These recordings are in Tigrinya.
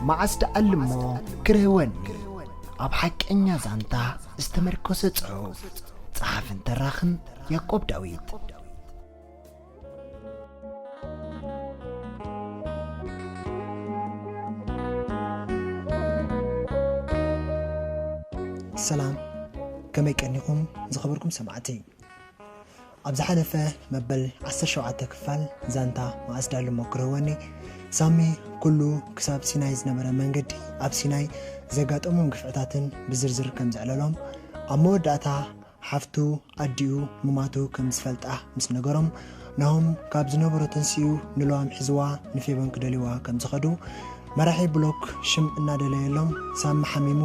መዓስ ደኣልሞ ክረህወኒ? ኣብ ሓቀኛ ዛንታ ዝተመርኮሰ ጽሑፍ። ጸሓፍን ተራኽን ያዕቆብ ዳዊት። ሰላም፣ ከመይ ቀኒኹም ዝኸበርኩም ሰማዕቲ? ኣብ ዝሓለፈ መበል ዓሰርተ ሸውዓተ ክፋል ዛንታ መኣስ ዳልሞ ክረወኒ፣ ሳሚ ኩሉ ክሳብ ሲናይ ዝነበረ መንገዲ ኣብ ሲናይ ዘጋጠሞም ግፍዕታትን ብዝርዝር ከም ዘዕለሎም፣ ኣብ መወዳእታ ሓፍቱ ኣዲኡ ምማቱ ከም ዝፈልጣ ምስ ነገሮም፣ ናሆም ካብ ዝነበሮ ተንሲኡ ንልዋም ሒዝዋ ንፌበን ክደልይዋ ከም ዝኸዱ፣ መራሒ ብሎክ ሽም እናደለየሎም ሳሚ ሓሚሙ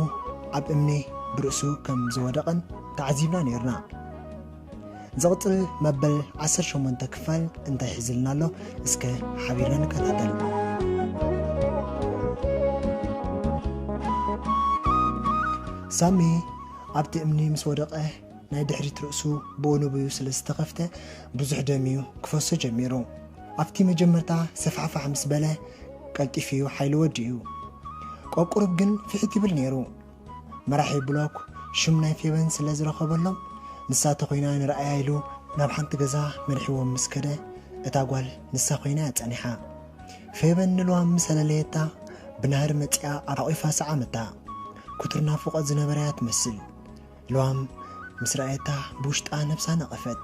ኣብ እምኒ ብርእሱ ከም ዝወደቐን ተዓዚብና ነይርና። ዝቕጽል መበል ዓሰርተ ሸሞንተ ክፋል እንታይ ሒዝልና ኣሎ? እስከ ሓቢርና ንከታተል። ሳሚ ኣብቲ እምኒ ምስ ወደቐ ናይ ድሕሪት ርእሱ ብኡ ንብኡ ስለ ዝተኸፍተ ብዙሕ ደም እዩ ክፈሶ ጀሚሩ። ኣብቲ መጀመርታ ሰፋሕፋሕ ምስ በለ ቀልጢፉ እዩ ሓይሉ ወዲኡ። ቆቁሩብ ግን ፍሕት ይብል ነይሩ። መራሒ ብሎክ ሽም ናይ ፌበን ስለ ዝረኸበሎም ንሳ ተኾይና ንረኣያ ኢሉ ናብ ሓንቲ ገዛ መሪሕዎም ምስ ከደ እታ ጓል ንሳ ኮይና እያ ጸኒሓ። ፌበን ንልዋም ምስ ኣለለየታ ብናህሪ መጺኣ ኣብ ሓቑፋ ሰዓመታ። ክቱር ናፍቖት ዝነበረያ ትመስል። ልዋም ምስ ረኣየታ ብውሽጣ ነብሳ ነቐፈት።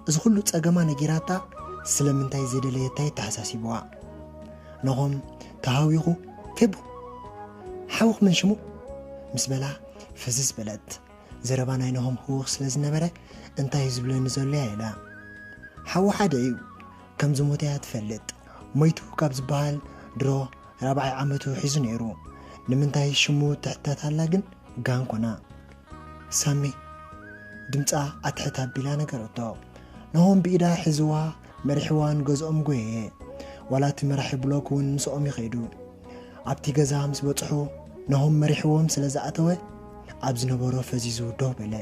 እዚ ኩሉ ጸገማ ነጊራታ ስለምንታይ ዘይደለየታ ይተሓሳሲብዋ። ናሆም ተሃዊኹ፣ "ፌቡ፣ ሓውኽ መን ሽሙ?" ምስ በላ ፍዝዝ በለት። ዘረባ ናይ ናሆም ህውኽ ስለ ዝነበረ እንታይ እዩ ዝብለኒ ዘሎ እያ ኢላ። ሓዉ ሓደ እዩ፣ ከም ዝሞተ እያ ትፈልጥ። ሞይቱ ካብ ዝበሃል ድሮ ራብዓይ ዓመቱ ሒዙ ነይሩ። ንምንታይ ሽሙ ትሕተት ኣላ ግን ጋን ኮና። ሳሚ ድምጻ ኣትሕት ኣቢላ ነገረቶ። ናሆም ብኢዳ ሒዝዋ መሪሕዋ ንገዝኦም ጎየየ። ዋላ እቲ መራሒ ብሎክ እውን ምስኦም ይኸይዱ። ኣብቲ ገዛ ምስ በጽሑ ናሆም መሪሕዎም ስለ ዝኣተወ ኣብ ዝነበሮ ፈዚዙ ደው በለ።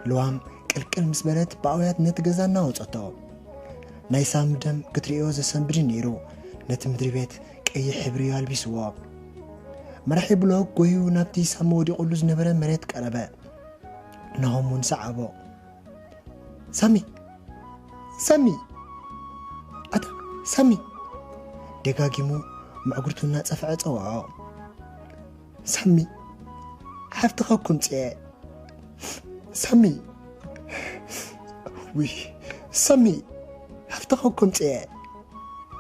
ልዋም ቅልቅል ምስ በለት ብኣውያት ነቲ ገዛ እናወጸቶ። ናይ ሳሚ ደም ክትርእዮ ዘሰንብድ ነይሩ። ነቲ ምድሪ ቤት ቀይሕ ሕብሪ እዩ ኣልቢስዎ። መራሒ ብሎክ ጎዩ ናብቲ ሳሚ ወዲቑሉ ዝነበረ መሬት ቀረበ። ናሆም እውን ሰዓቦ። "ሳሚ! ሳሚ! ኣታ ሳሚ!" ደጋጊሙ መዕጉርቱ እናጸፍዐ ጸውዖ። "ሳሚ! ሓፍትኻ እኮ ምጽኤ! ሳሚ! ውይ! ሳሚ! ሓፍትኻ እኮ ምጽኤ!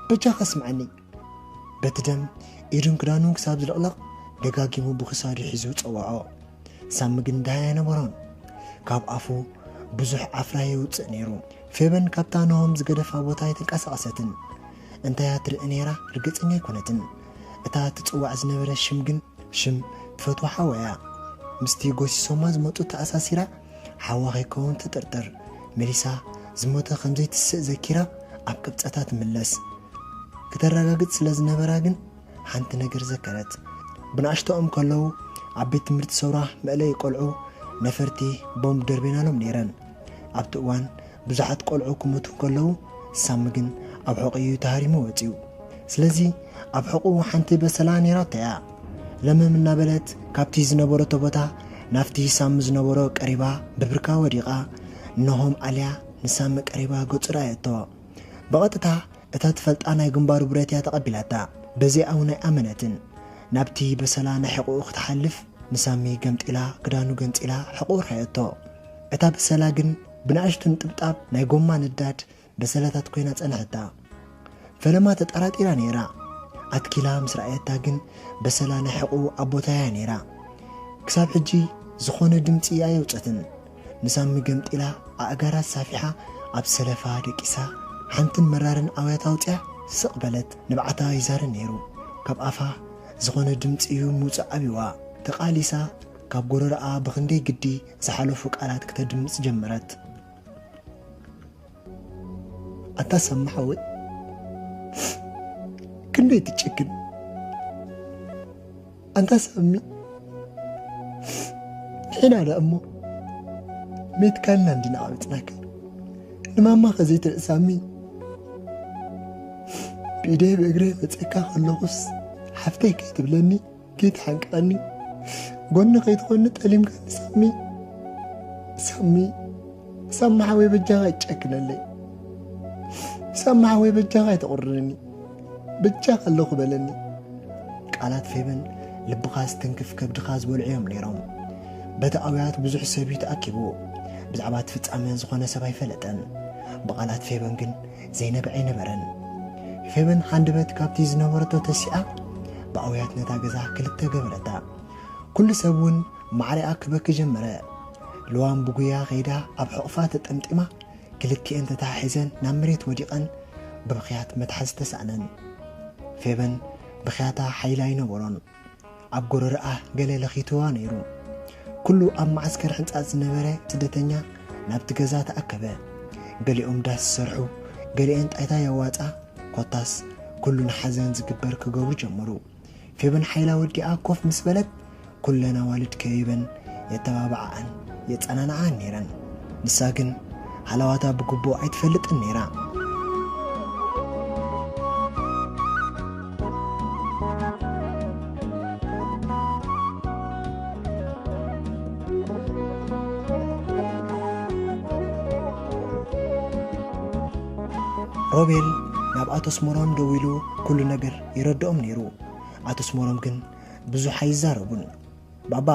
በጃኻ ስምዓኒ!" በቲ ደም ኢዱን ክዳኑን ክሳብ ዝልቕለቕ ደጋጊሙ ብኽሳዱ ሒዙ ጸውዖ። ሳሚ ግን ደሃይ ኣይነበሮን። ካብ ኣፉ ብዙሕ ኣፍራ የውጽእ ነይሩ። ፌበን ካብታ ናሆም ዝገደፋ ቦታ ኣይተንቀሳቐሰትን። እንታይ እያ ትርኢ ነይራ ርግጸኛ ኣይኮነትን። እታ ትጽዋዕ ዝነበረ ሽም ግን ሽም ትፈትዎ ሓወያ ምስቲ ጎሲሶማ ዝመጹ ተኣሳሲራ ሓዋ ከይከውን ትጥርጥር። መሊሳ ዝሞተ ከም ዘይትስእ ዘኪራ ኣብ ቅብጸታ ትምለስ። ክተረጋግጽ ስለ ዝነበራ ግን ሓንቲ ነገር ዘከረት። ብንኣሽቶኦም ከለዉ ኣብ ቤት ትምህርቲ ሰውራ መእለዪ ቆልዑ ነፈርቲ ቦምብ ደርቤናሎም ነይረን። ኣብቲ እዋን ብዙሓት ቆልዑ ክሞቱ ከለዉ ሳሚ ግን ኣብ ሕቖ እዩ ተሃሪሙ ወጺኡ። ስለዚ ኣብ ሕቖኡ ሓንቲ በሰላ ነይራቶ እያ። ለመም እናበለት ካብቲ ዝነበረቶ ቦታ ናብቲ ሳሚ ዝነበሮ ቀሪባ ብብርካ ወዲቓ ንሆም ኣልያ ንሳሚ ቀሪባ ገጹ ረኣየቶ። ብቐጥታ እታ ትፈልጣ ናይ ግንባሩ ብረት እያ ተቐቢላታ። በዚኣ እውን ኣይኣመነትን። ናብቲ በሰላ ናይ ሕቖኡ ክትሓልፍ ንሳሚ ገምጢላ ክዳኑ ገንጺላ ሕቖኡ ረኣየቶ። እታ በሰላ ግን ብንኣሽቱ ንጥብጣብ ናይ ጎማ ነዳድ በሰላታት ኮይና ጸንሐታ። ፈለማ ተጠራጢራ ነይራ። ኣትኪላ ምስ ረኣየታ ግን በሰላ ናይ ሕቖኡ ኣብ ቦታ እያ ነይራ። ክሳብ ሕጂ ዝኾነ ድምጺ ኣየውጸትን። ንሳሚ ገምጢላ ኣእጋራ ሳፊሓ ኣብ ሰለፋ ደቂሳ ሓንትን መራርን ኣውያት ኣውጺኣ ስቕ በለት። ንብዓታ ይዛረ ነይሩ። ካብ ኣፋ ዝኾነ ድምጺ እዩ ምውጻእ ኣብይዋ። ተቓሊሳ ካብ ጎረሮኣ ብኽንደይ ግዲ ዝሓለፉ ቃላት ክተድምጽ ጀመረት። ኣንታ ሳሚ ሓወይ ክንደይ ትጨክን። ኣንታ ሳሚ ንሕና ደኣ እሞ ሜትካልና እንዲና ዓብጽናካ። ንማማኸ ዘይትርኢ ሳሚ ብኢደይ ብእግረይ መጸካ ከለኹስ ሓፍተይ ከይትብለኒ፣ ከይትሓንቀቐኒ፣ ጎኒ ከይትኾኒ ጠሊምካኒ ሳሚ። ሳሚ፣ ሳሚ ሓወይ በጃኻ ኣይጨክነለይ። ሳሚ ሓወይ በጃኻ ኣይተቑርረኒ። በጃኻ ኣለኹ በለኒ። ቃላት ፌበን ልብኻ ዝትንክፍ ከብድኻ ዝበልዑ እዮም ነይሮም። በቲ ኣውያት ብዙሕ ሰብ እዩ ተኣኪቡ። ብዛዕባ እቲ ፍጻመ ዝኾነ ሰብ ኣይፈለጠን። ብቓላት ፌበን ግን ዘይነብዐ ኣይነበረን። ፌበን ሃንደበት ካብቲ ዝነበረቶ ተሲኣ ብኣውያት ነታ ገዛ ክልተ ገበረታ። ኩሉ ሰብ እውን ማዕሪኣ ክበኪ ጀመረ። ልዋም ብጉያ ከይዳ ኣብ ሕቑፋ ተጠምጢማ ክልቲኤን ተተሓሒዘን ናብ መሬት ወዲቐን ብብኽያት መትሓዝ ተሳእነን። ፌበን ብኽያታ ሓይሊ ኣይነበሮን። ኣብ ጎረርኣ ገለ ለኺትዋ ነይሩ። ኩሉ ኣብ መዓስከር ሕንጻጽ ዝነበረ ስደተኛ ናብቲ ገዛ ተኣከበ። ገሊኦም ዳስ ዝሰርሑ፣ ገሊኤን ጣይታ የዋጻ፣ ኮታስ ኩሉ ንሓዘን ዝግበር ክገብሩ ጀመሩ። ፌበን ሓይላ ወዲኣ ኮፍ ምስ በለት፣ ኩለን ኣዋልድ ከቢበን የተባብዓኣን የጸናንዓን ነይረን። ንሳ ግን ሃለዋታ ብግቡእ ኣይትፈልጥን ነይራ። ሮቤል ናብ ኣቶ ኣስመሮም ደዊሉ ኩሉ ነገር የረድኦም ነይሩ። ኣቶ ኣስመሮም ግን ብዙሕ ኣይዛረቡን። ባባ፣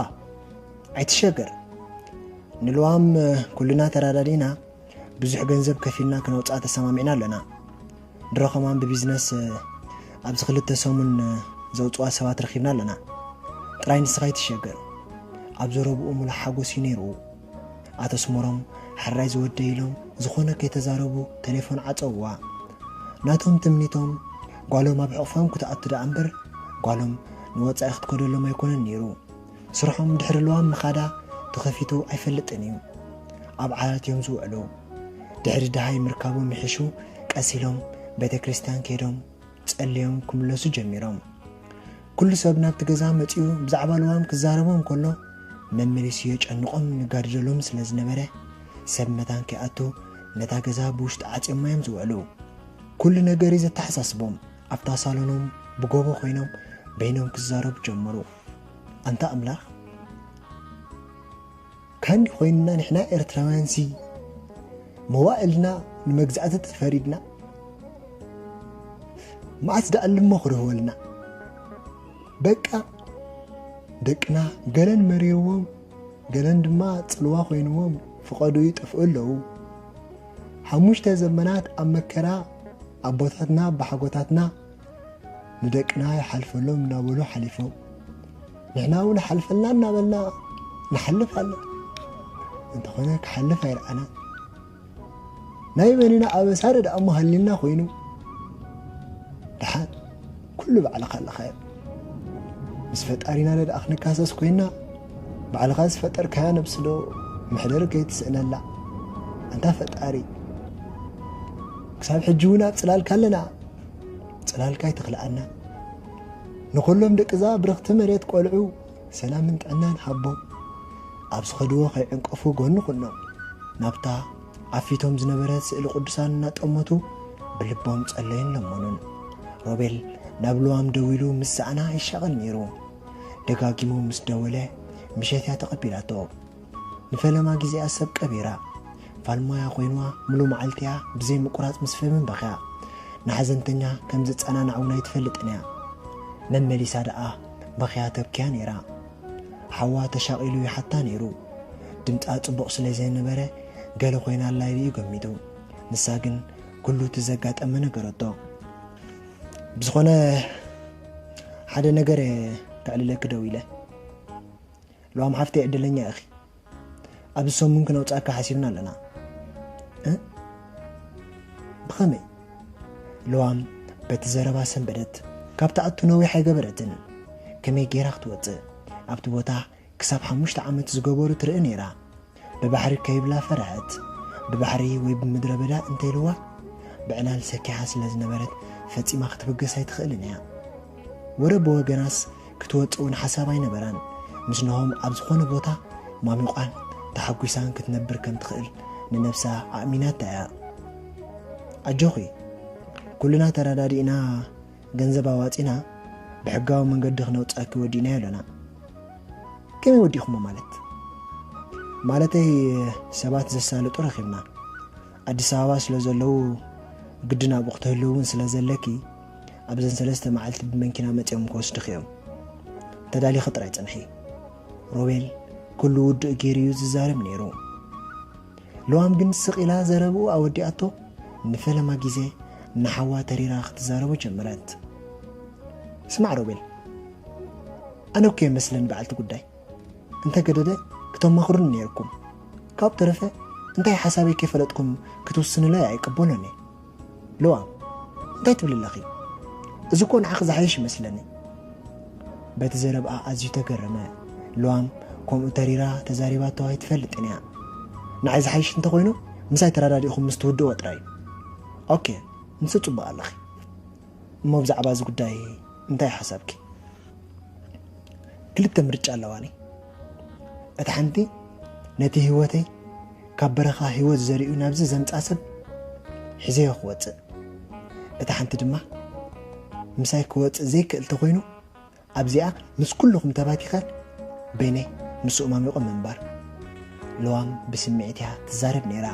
ኣይትሸገር፣ ንልዋም ኩልና ተራዳዲና ብዙሕ ገንዘብ ከፊልና ክነውፅኣ ተሰማሚዕና ኣለና። ድሮ ከማን ብቢዝነስ ኣብዚ ክልተ ሰሙን ዘውፅዋ ሰባት ረኺብና ኣለና። ጥራይ ንስኻ ኣይትሸገር። ኣብ ዘረብኡ ሙሉእ ሓጎስ እዩ ነይሩ። ኣቶ ኣስመሮም ሕራይ ዝወደይ ኢሎም ዝኾነ ከይተዛረቡ ቴሌፎን ዓፀውዋ። ናቶም ትምኒቶም ጓሎም ኣብ ሕቑፎም ክትኣቱ ደኣ እምበር ጓሎም ንወፃኢ ክትከደሎም ኣይኮነን ነይሩ። ስርሖም ድሕሪ ልዋም ምኻዳ ተኸፊቱ ኣይፈልጥን እዩ። ኣብ ዓራት እዮም ዝውዕሉ። ድሕሪ ደሃይ ምርካቦም ይሕሹ ቀስ ኢሎም ቤተ ክርስቲያን ከይዶም ጸልዮም ክምለሱ ጀሚሮም። ኩሉ ሰብ ናብቲ ገዛ መጺኡ ብዛዕባ ልዋም ክዛረቦም ከሎ መመሊሱ የጨንቖም ንጋድደሎም ስለ ዝነበረ ሰብ መታን ከይኣቱ ነታ ገዛ ብውሽጢ ዓጽዮማ እዮም ዝውዕሉ። ኩሉ ነገር እዩ ዘተሓሳስቦም። ኣብታ ሳሎኖም ብጎቦ ኮይኖም በይኖም ክዛረቡ ጀመሩ። ኣንታ ኣምላኽ፣ ካንዲ ኮይንና ንሕና ኤርትራውያንሲ መዋእልና ንመግዛእቲ ተፈሪድና። መዓስ ደኣ ልሞ ክርህወልና? በቃ ደቅና ገለን መሪርዎም፣ ገለን ድማ ጽልዋ ኮይንዎም ፍቐዱ ይጠፍኡ ኣለዉ። ሓሙሽተ ዘመናት ኣብ መከራ ኣቦታትና ኣቦሓጎታትና ንደቅና ይሓልፈሎም እናበሉ ሓሊፎም፣ ንሕና እውን ሓልፈልና እናበልና ንሓልፍ ኣለና። እንተኾነ ክሓልፍ ኣይረኣና። ናይ በኒና ኣበሳ ረድኣ እሞ ሃሊና ኮይኑ፣ ደሓን ኩሉ ባዕልኻ ኣለኻዮ። ምስ ፈጣሪና ረድኣ ክንካሰስ ኮይና፣ ባዕልኻ ዝፈጠርካያ ነብሲ ዶ መሕደሪ ከይትስእነላ? ኣንታ ፈጣሪ፣ ክሳብ ሕጂ እውን ኣብ ጽላልካ ኣለና። ጽላልካ ኣይትኽልኣና። ንኹሎም ደቅዛ ብርኽቲ መሬት ቆልዑ ሰላምን ጥዕናን ሃቦም። ኣብ ዝኸድዎ ከይዕንቀፉ ጎኒ ኩኖም። ናብታ ዓፊቶም ዝነበረት ስእሊ ቅዱሳን እናጠመቱ ብልቦም ጸለዩን ለመኑን። ሮቤል ናብ ልዋም ደዊሉ ምስ ሰኣና ይሻቐል ነይሩ። ደጋጊሙ ምስ ደወለ ምሸት እያ ተቐቢላቶ። ንፈለማ ግዜኣ ሰብ ቀቢራ። ፋልሞያ ኮይንዋ ምሉእ መዓልቲኣ ብዘይ ምቁራጽ ምስ ፌበን በኽያ። ንሓዘንተኛ ከም ዘጸናንዓ እውን ኣይትፈልጥን እያ። መመሊሳ ደኣ በኽያ ተብክያ ነይራ። ሓዋ ተሻቒሉ ይሓታ ነይሩ። ድምጻ ጽቡቕ ስለ ዘይነበረ ገለ ኮይና ኣላ ኢሉ እዩ ገሚቱ። ንሳ ግን ኩሉ እቲ ዘጋጠመ ነገረቶ። ብዝኾነ ሓደ ነገር እየ ከዕልለኪ ደው ኢለ። ልዋም ሓፍተይ ዕድለኛ ኢኺ። ኣብዚ ሰሙን ክነውጻእካ ሓሲብና ኣለና። እ? ብኸመይ? ልዋም በቲ ዘረባ ሰንበደት። ካብ ትኣቱ ነዊሕ ኣይገበረትን። ከመይ ጌራ ክትወጽእ? ኣብቲ ቦታ ክሳብ ሓሙሽተ ዓመት ዝገበሩ ትርኢ ነይራ። ብባሕሪ ከይብላ ፈርሐት። ብባሕሪ ወይ ብምድረ በዳ እንተይልዋ ብዕላል ሰኪሓ ስለ ዝነበረት ፈጺማ ክትብገስ ኣይትኽእልን እያ። ወረ ብወገናስ ክትወጽእ እውን ሓሳብ ኣይነበራን። ምስ ነሆም ኣብ ዝኾነ ቦታ ማሚቋን ተሓጒሳን ክትነብር ከም ትኽእል ንነብሳ ኣእሚናታ እያ። ኣጆኺ፣ ኩልና ተረዳዲእና ገንዘብ ኣዋጺና ብሕጋዊ መንገዲ ክነውፀኪ ወዲእናዮ ኣለና። ከመይ ወዲእኹሞ ማለት? ማለተይ ሰባት ዘሳልጡ ረኺብና። ኣዲስ ኣበባ ስለ ዘለዉ ግድን ኣብኡ ክትህልው እውን ስለ ዘለኪ ኣብዘን ሰለስተ መዓልቲ ብመኪና መፂኦም ክወስድኺ እዮም። ተዳሊኺ ጥራይ ፅንሒ። ሮቤል ኩሉ ውዱእ ገይሩ እዩ ዝዛረብ ነይሩ። ልዋም ግን ስቕ ኢላ ዘረብኡ ኣወዲኣቶ። ንፈለማ ግዜ ንሓዋ ተሪራ ክትዛረቦ ጀመረት። ስማዕ ሮቤል፣ ኣነ እኮ የመስለኒ በዓልቲ ጉዳይ እንተገደደ ክተማኽሩኒ ነይርኩም። ካብ ተረፈ እንታይ ሓሳበይ ከይፈለጥኩም ክትውስኑለይ ኣይቅበሎን እየ። ልዋም፣ እንታይ ትብል ኣለኺ? እዚ እኮ ንዓኺ ዝሓይሽ ይመስለኒ። በቲ ዘረብኣ ኣዝዩ ተገረመ። ልዋም ከምኡ ተሪራ ተዛሪባቶ ኣይትፈልጥን እያ። ንዓይ ዝሓይሽ እንተኾይኑ ምሳይ ተረዳዲእኹም ምስ ትውድእዎ ጥራይ። ኦኬ፣ ንሱ ጽቡቕ ኣለኺ። እሞ ብዛዕባ እዚ ጉዳይ እንታይ ሓሳብኪ? ክልተ ምርጫ ኣለዋኒ። እታ ሓንቲ ነቲ ህይወተይ ካብ በረኻ ህይወት ዘሪኡ ናብዚ ዘምጻ ሰብ ሒዘዮ ክወጽእ፣ እታ ሓንቲ ድማ ምሳይ ክወጽእ ዘይክእል ተኾይኑ ኣብዚኣ ምስ ኩልኹም ተባቲኸ በይነይ ምስኡ ማሚቑ ምንባር። ልዋም ብስምዒት እያ ትዛረብ ነይራ።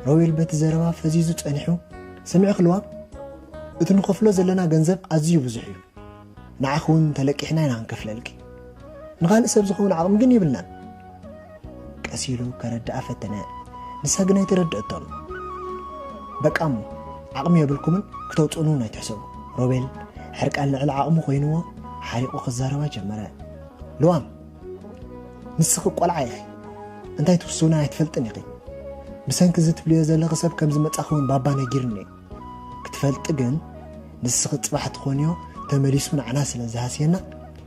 ሮቤል በቲ ዘረባ ፈዚዙ ጸኒሑ፣ ስምዕኺ ልዋም፣ እቲ ንኸፍሎ ዘለና ገንዘብ ኣዝዩ ብዙሕ እዩ። ንዓኺ እውን ተለቂሕና ኢና ክንከፍለልኪ። ንኻልእ ሰብ ዝኸውን ዓቕሚ ግን የብልናን። ቀስ ኢሉ ከረድኣ ፈተነ። ንሳ ግን ኣይተረድአቶን። በቃ እሞ ዓቕሚ የብልኩምን፣ ክተውፅኡኒ እውን ኣይትሕሰቡ። ሮቤል ሕርቃን ልዕሊ ዓቕሙ ኮይንዎ ሓሪቑ ክዛረባ ጀመረ። ልዋም፣ ንስኺ ቆልዓ ኢኺ። እንታይ ትውስውና ኣይትፈልጥን ኢኺ። ብሰንኪ እዚ ትብልዮ ዘለኺ ሰብ ከም ዝመጻኺ እውን ባባ ነጊርኒ እዩ። ክትፈልጢ ግን ንስኺ ጽባሕ ትኾንዮ ተመሊሱ ንዓና ስለ ዝሃስየና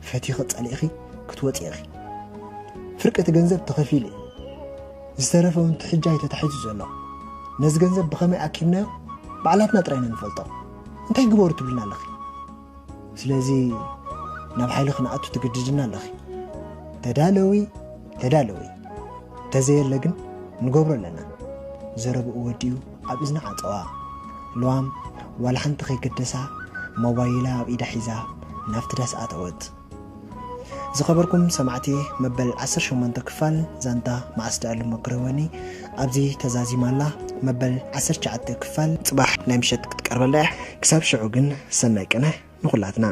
ፈቲኺ ጸሊእኺ ክትወጺ ኢኺ። ፍርቂ እቲ ገንዘብ ተኸፊሉ እዩ። ዝተረፈ እውን ትሕጃ እዩ ተታሒዙ ዘሎ። ነዚ ገንዘብ ብኸመይ ኣኪብናዮ ባዕላትና ጥራይ ኢና ንፈልጦ። እንታይ ግበሩ ትብልና ኣለኺ? ስለዚ ናብ ሓይሊ ክንኣቱ ትግድድና ኣለኺ። ተዳለዊ፣ ተዳለዊ። ተዘየለ ግን ንገብሮ ኣለና። ዘረብኡ ወዲኡ ኣብ እዝኒ ዓጸዋ። ልዋም ዋላ ሓንቲ ከይገደሳ ሞባይላ ኣብ ኢዳ ሒዛ ናብቲ ዳስ ኣተወት። ዝኸበርኩም ሰማዕቲ፣ መበል ዓሰርተ ሸሞንተ ክፋል ዛንታ መዓስ ደኣሉ መክረወኒ ኣብዚ ተዛዚማ ኣላ። መበል ዓሰርተ ትሽዓተ ክፋል ጽባሕ ናይ ምሸት ክትቀርበላ እያ። ክሳብ ሽዑ ግን ሰናይ ቅነ ንኹላትና።